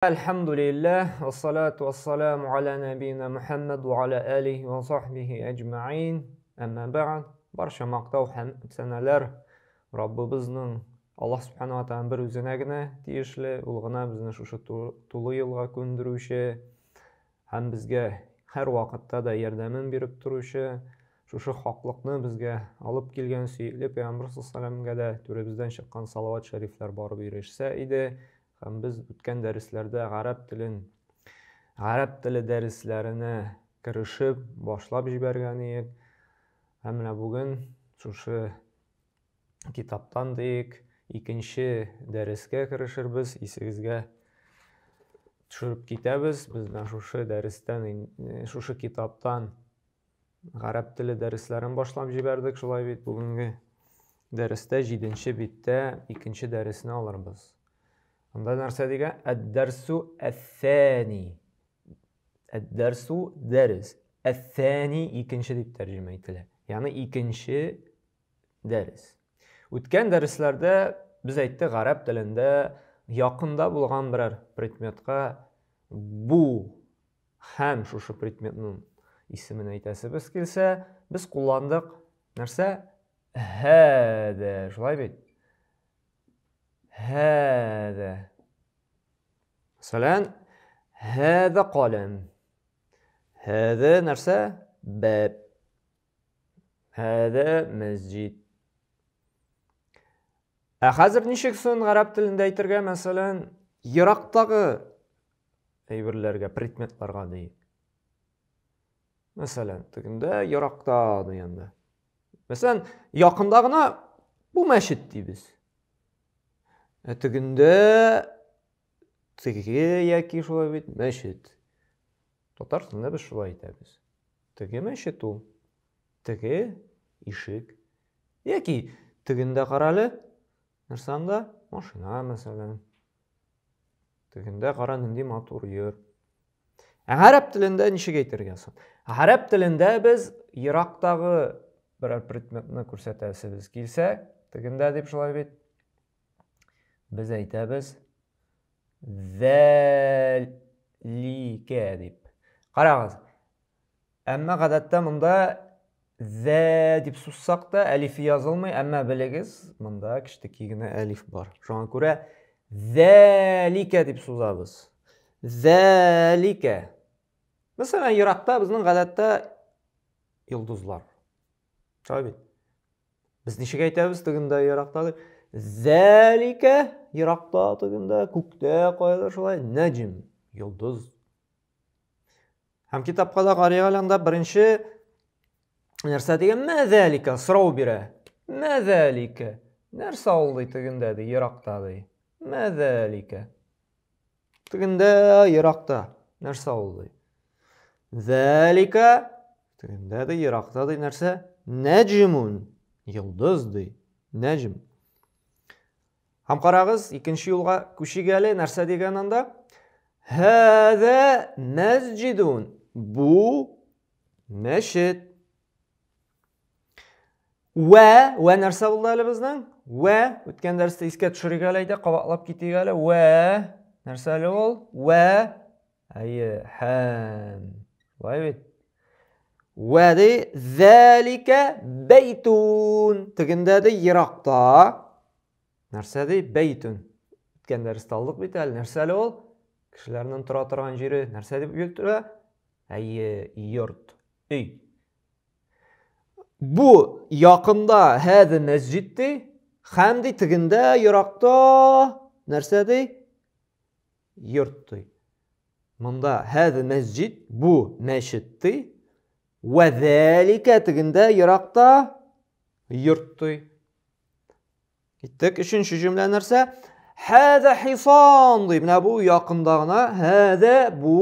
Әлхәмдүлилләһ, вассалату вассаламу аля нәбиина Мухәммәд ва аля алихи ва сахбихи әҗмәин. Әмма бәгъд. Барча мактау һәм сәнәләр Раббыбызның Аллаһ Субхану ва Тааля бер үзенә генә тиешле, ул гына безне шушы тулы юлга күндерүче һәм безгә һәр вакытта да ярдәмен биреп торучы, шушы хаклыкны безгә алып килгән сөекле Пәйгамбер саллаллаһу алейһи дә түребездән чыккан салават шәрифләр барып ирешсә иде. Һәм без үткән дәресләрдә гарәп телен, гарәп теле дәресләренә керешеп, башлап җибәргән идек. Һәм менә бүген шушы китаптан диек, икенче дәрескә керешербез, исегезгә төшереп китәбез. Без менә шушы дәрестән, шушы китаптан гарәп теле дәресләрен башлап җибәрдек, шулай бит. Бүгенге дәрестә 7 биттә икенче дәресне алырбыз. Анда нәрсә дигән? Әд-дәрсу әс-сани. Әд-дәрсу дәрес. Әс-сани икенче дип тәрҗемә ителә. Ягъни икенче дәрес. Үткән дәресләрдә без әйттек, гарәп телендә якында булган берәр предметка бу һәм шушы предметның исемен әйтәсебез килсә, без кулландык нәрсә? Һәдә, шулай бит? Һәдә. Мәсәлән, һәдә каләм. Һәдә нәрсә? Бәб. Һәдә мәсҗид. Ә хәзер ничек соң гарәп телендә әйтергә, мәсәлән, ерактагы әйберләргә, предметларга диек. Мәсәлән, тегендә еракта дигәндә. Мәсәлән, якында гына бу мәчет дибез. Ә тегендә теге яки шулай бит мәчет. Татар телендә без шулай әйтәбез. Теге мәчет ул. Теге ишек. Яки тегендә карале, нәрсә анда? Машина, мәсәлән. Тегендә кара нинди матур йорт. Ә гарәп телендә ничек әйтергә соң? Гарәп телендә без ерактагы берәр предметны күрсәтәсебез килсә, тегендә дип шулай бит. Без әйтәбез зәликә дип. Карагыз, Әмма гадәттә монда зә дип сузсак та әлиф язылмый, әмма белегез, монда кечтеки генә әлиф бар. Шуңа күрә зәликә дип сузабыз. Зәликә. Мәсәлән, еракта безнең гадәттә йолдызлар. Шулай бит? Без ничек әйтәбез тегендә еракта дип? Зәликә еракта тегендә, күктә кайда шулай нәҗм, йолдыз. Һәм китапка да карыйк әле анда беренче нәрсә дигән мәзәлика сорау бирә. Мәзәлика. Нәрсә ул ди тегендә ди, еракта ди. Мәзәлика. Тегендә еракта. Нәрсә ул ди? Зәлика тегендә ди, еракта ди нәрсә? Нәҗмун. Йолдыз ди. Нәҗм. Һәм карагыз, икенче юлга күчик әле, нәрсә дигән анда? Һәзә мәсҗидун. Бу мәчет. Вә, вә нәрсә булды әле безнең? Вә, үткән дәрестә искә төшерик әле, әйдә, кабатлап китик әле. Вә, нәрсә әле ул? Вә, әйе, һәм. Шулай бит. Вә ди, зәликә бәйтун. Тегендә ди, еракта. Нәрсә ди? Бәйтүн. Үткән дәрестә алдык бит әле. Нәрсә әле ул? Кешеләрнең тора торган җире. Нәрсә дип йөртелә? Әйе, йорт, өй. Бу якында һәҙе мәсҗид ди, һәм ди тегендә еракта нәрсә ди? Йорт ди. Монда һәҙе мәсҗид, бу мәчет ди. Вә зәликә тегендә еракта йорт ди. Киттек. Өченче җөмлә нәрсә? Хәзә хисан ди. Менә бу якында гына. Хәзә бу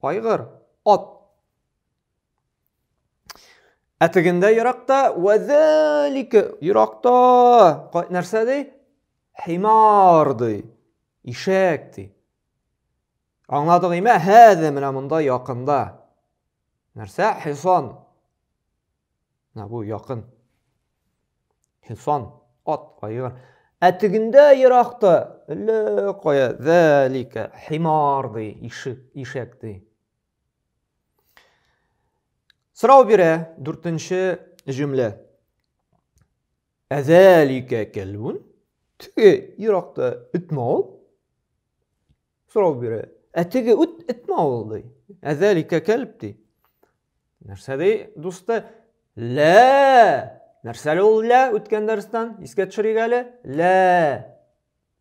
айгыр, ат. Ә тегендә еракта вәзәлика еракта нәрсә ди? Химар ди. Ишәк ди. Аңладык име? Хәзә менә монда якында. Нәрсә? Хисан. Менә бу якын. Хисан, ат, айгыр. Ә тегендә еракта, әллә кая, зәлика химар ди, ишек, ишәк ди. Сорау бирә дүртенче җөмлә. Әзәликә кәлбун? Теге еракта этме ул? Сорау бирә. Ә теге үт этме ул ди. Әзәликә кәлб ди. Нәрсә ди, дусты? Лә! Нәрсә әле ул лә үткән дәрестән? Искә төшерик әле. Лә!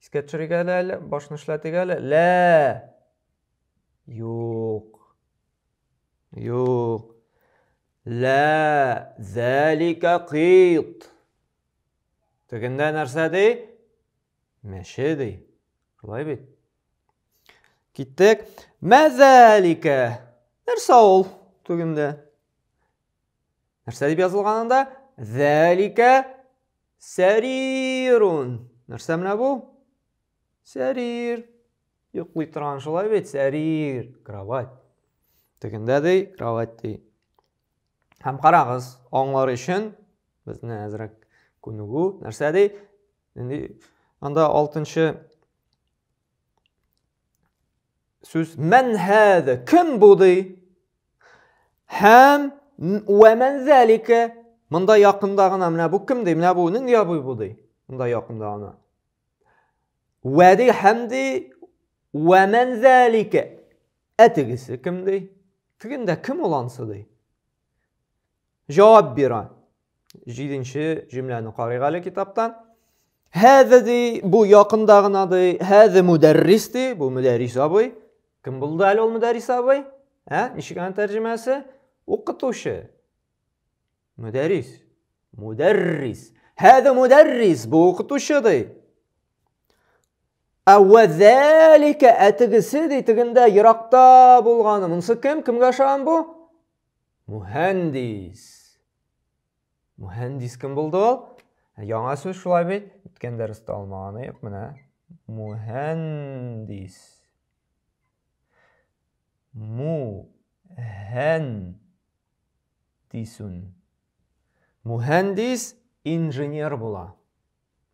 Искә төшерик әле, әле, башны эшләтик әле. Лә! Юк. Юк. Лә зәлика кыйт. Тегендә нәрсә ди? Мәче ди. Шулай бит. Киттек. Мә зәлика. Нәрсә ул тегендә? Нәрсә дип язылган анда? Зәлика сәрирун. Нәрсә менә бу? Сәрир. Йоклый торган шулай бит, сәрир, кровать. Тегендә ди, кровать ди. Һәм карагыз, аңлар өчен безне әзрәк күнегү. Нәрсә ди? Инде анда алтынчы сүз мән һәдә кем бу ди? Һәм вә мән зәликә монда якында гына менә бу кем ди? Менә бу нинди абый бу ди? Монда якында гына. Вәди хәмди вә мән зәликә. Ә тегесе кем ди? Тегендә кем ул ансы ди? Җавап бирә. Җиденче җөмләне карыйк әле китаптан. Һәҙә ди, бу якында гына ди, һәҙә мөдәррис ди, бу мөдәррис абый. Кем булды әле ул мөдәррис абый? Ә, ничек аның тәрҗемәсе? Укытучы. Мөдәррис. Мөдәррис. Һәҙә мөдәррис, бу укытучы ди. Ә вәзәликә, ә тегесе ди, тегендә еракта булганы. Монысы кем? Кемгә ошаган бу? Мөһәндис. Мөһәндис кем булды ул? Яңа сүз шулай бит. Үткән дәрестә алмаганы юк менә. Мөһәндис. Муһән Тисүн. Муһәндис инженер була.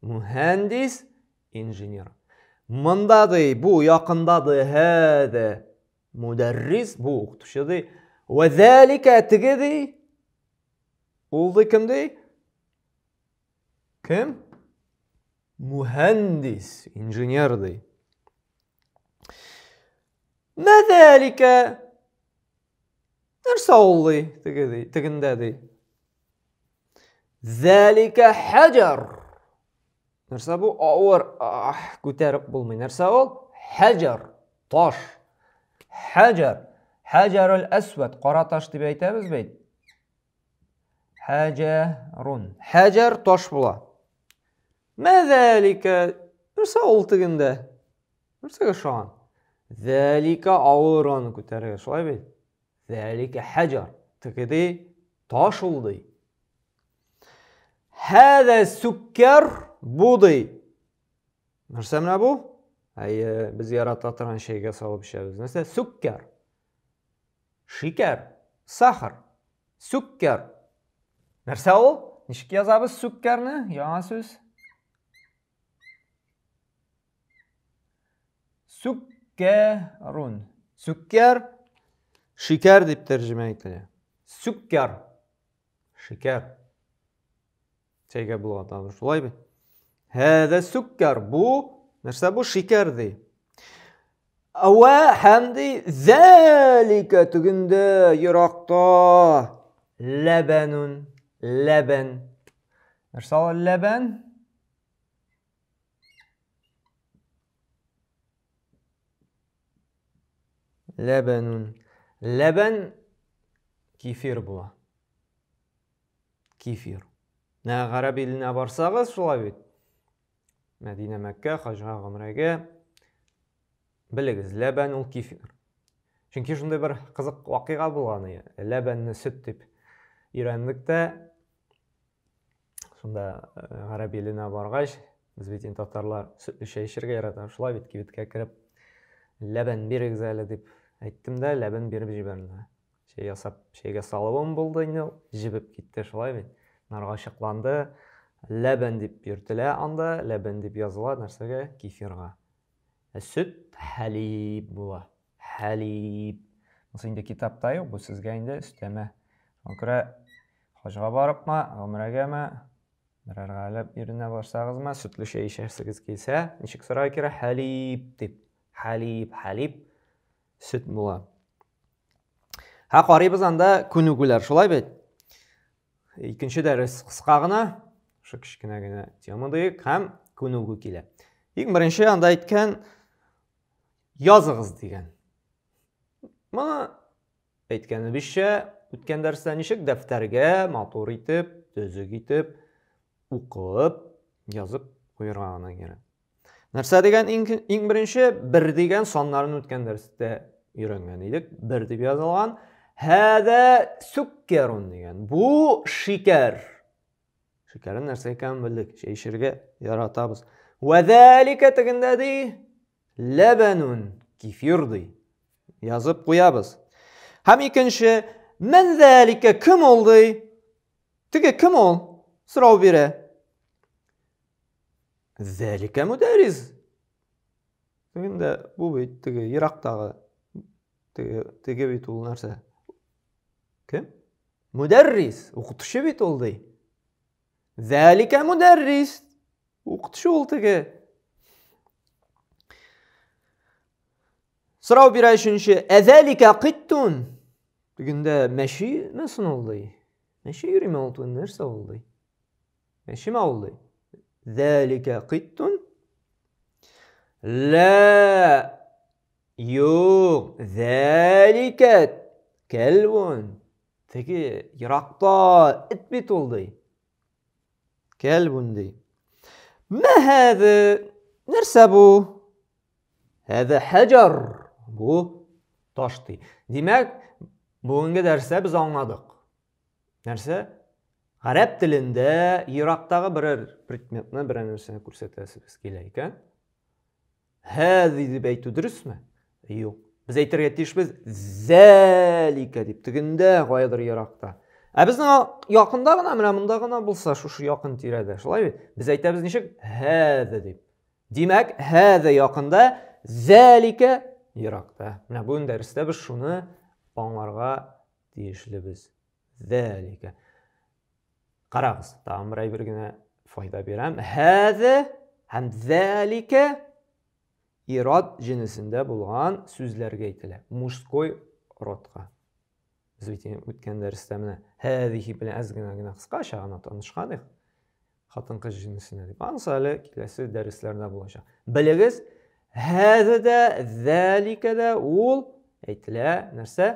Муһәндис инженер. Монда ди, бу якында ди, һәдә. Мудәррис бу укытучы ди. Вә зәликә теге ди. Ул ди кем ди? Кем? Муһәндис, инженер ди. Мә зәликә Нәрсә ул ди, теге ди, тегендә ди. Зәликә хаҗар. Нәрсә бу? Авыр, ах, күтәреп булмый. Нәрсә ул? Хаҗар, таш. Хаҗар. Хаҗарул әсвәд, кара таш дип әйтәбез бит. Хаҗарун. Хаҗар таш була. Мәзәликә. Нәрсә ул тегендә? Нәрсәгә ошаган? Зәлика авыр аны күтәрергә, шулай бит? Зәлика хаҗар. Теге ди, таш ул ди. Хәҙә сүккәр бу ди. Нәрсә менә бу? Әйе, без ярата торган чәйгә салып эчәбез. Нәрсә? Сүккәр. Шикәр, сахар, сүккәр. Нәрсә ул? Ничек язабыз сүккәрне? Яңа сүз. Сүккәрун. Сүккәр шикәр дип тәрҗемә ителә. Сүккәр. Шикәр. Чәйгә болгатабыз. Шулай бит? Һәдә сүккәр. Бу нәрсә бу? Шикәр ди. Әвә һәм ди зәликә тегендә еракта ләбәнун ләбән. Нәрсә ул ләбән? Ләбәнун. Ләбән кефир була. Кефир. Нә гарәп иленә барсагыз, шулай бит. Мәдинә, Мәккә, хаҗга, гомрәгә. Белегез, ләбән ул кефир. Чөнки шундый бер кызык вакыйга булган. Ләбәнне сөт дип өйрәндек тә, Шунда э, гарәп иленә баргач, без бит инде татарлар сөтле чәй эчәргә яратабыз. Шулай бит кибеткә кереп, ләбән бирегез әле дип әйттем дә, ләбән биреп җибәрделәр. Чәй ясап, чәйгә салуым булды инде, җебеп китте шулай бит. Нарга ачыкланды. Ләбән дип йөртелә анда, ләбән дип языла нәрсәгә? Кефирга. Ә сөт хәлиб була. Хәлиб. Монысы инде китапта юк, бу сезгә инде өстәмә. Шуңа күрә хаҗга барыпмы, гомрәгәме, берәр галәп йөренә барсагызмы, сөтле чәй эчәсегез килсә, ничек сорарга кирәк? Хәлиб дип. Хәлиб, хәлиб сөт була. Һә, карыйбыз анда күнегүләр, шулай бит? Икенче дәрес кыска гына, шушы кечкенә генә тема диек һәм күнегү килә. Иң беренче анда әйткән языгыз дигән. Моны әйткәнебезчә, үткән дәрестә ничек дәфтәргә матур итеп, төзек итеп укып, язып куярга гына кирәк. Нәрсә дигән иң, иң беренче бер дигән саннарын үткән дәрестә өйрәнгән идек. Бер дип язылган. Һәдә сүккерун дигән. Бу шикәр. Шикәрнең нәрсә икәнен белдек. Чәй эчәргә яратабыз. Вәзәликә тегендә ди ләбәнун кефир ди. Язып куябыз. Һәм икенче мән зәликә кем ул ди? Теге кем ул? Сорау бирә. Зәликә мөдәррис. Инде бу бит теге ерактагы теге, теге бит ул нәрсә? Кем? Мөдәррис, укытучы бит ул ди. Зәликә мөдәррис. Укытучы ул теге. Сорау бирә өченче, Әзәликә кыттун. Тегендә мәчеме соң ул ди? Мәче йөриме ул нәрсә ул ди? Мәчеме ул ди? Зәликә кыттун. Ла юк, зәликә кәлбун. Теге еракта эт бит ул ди. Кәлбун ди. Мә һәҙе? Нәрсә бу? Һәҙә хәҗәр. Бу таш ди. Димәк, бүгенге дәрестә без аңладык. Нәрсә? Гарәп телендә ерактагы берәр предметны, берәр нәрсәне күрсәтәсебез килә икән. Һәзи дип әйтү дөресме? Юк. Без әйтергә тиешбез зәликә дип, тегендә каядыр еракта. Ә безнең якында гына, менә монда гына булса, шушы якын тирәдә, шулай бит? Без әйтәбез ничек? Һәзә дип. Димәк, һәзә якында, зәликә еракта. Менә бүген дәрестә без шуны аңларга тиешлебез. Зәликә. Карагыз, тагын бер әйбер генә файда бирәм. Һәзә һәм зәликә ират җенесендә булган сүзләргә әйтелә. Мужской родка. Без бит үткән дәрестә менә һәзихи белән әз генә генә кыскача гына танышкан идек. Хатын-кыз җенесенә дип. Анысы әле киләсе дәресләрдә булачак. Белегез, һәзә дә, зәликә дә ул әйтелә нәрсә?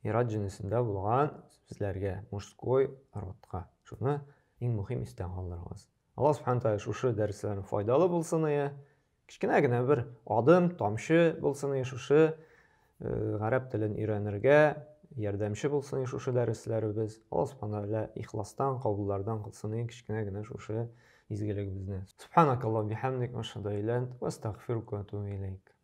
Ират җенесендә булган сүзләргә, мужской родка. Шуны иң мөһим истә калдырыгыз. Аллаһ Субхану тәгалә шушы дәресләрнең файдалы булсын ие. Кечкенә генә бер адым, тамчы булсын ие шушы э, гарәп телен өйрәнергә ярдәмче булсын ие шушы дәресләребез. Аллаһ Субхану тәгалә ихластан, кабуллардан кылсын ие кечкенә генә шушы изгелегебезне. Субханакаллаһ бихамдик, ашһаду илля ант, ва астагфирука ва атубу илейк.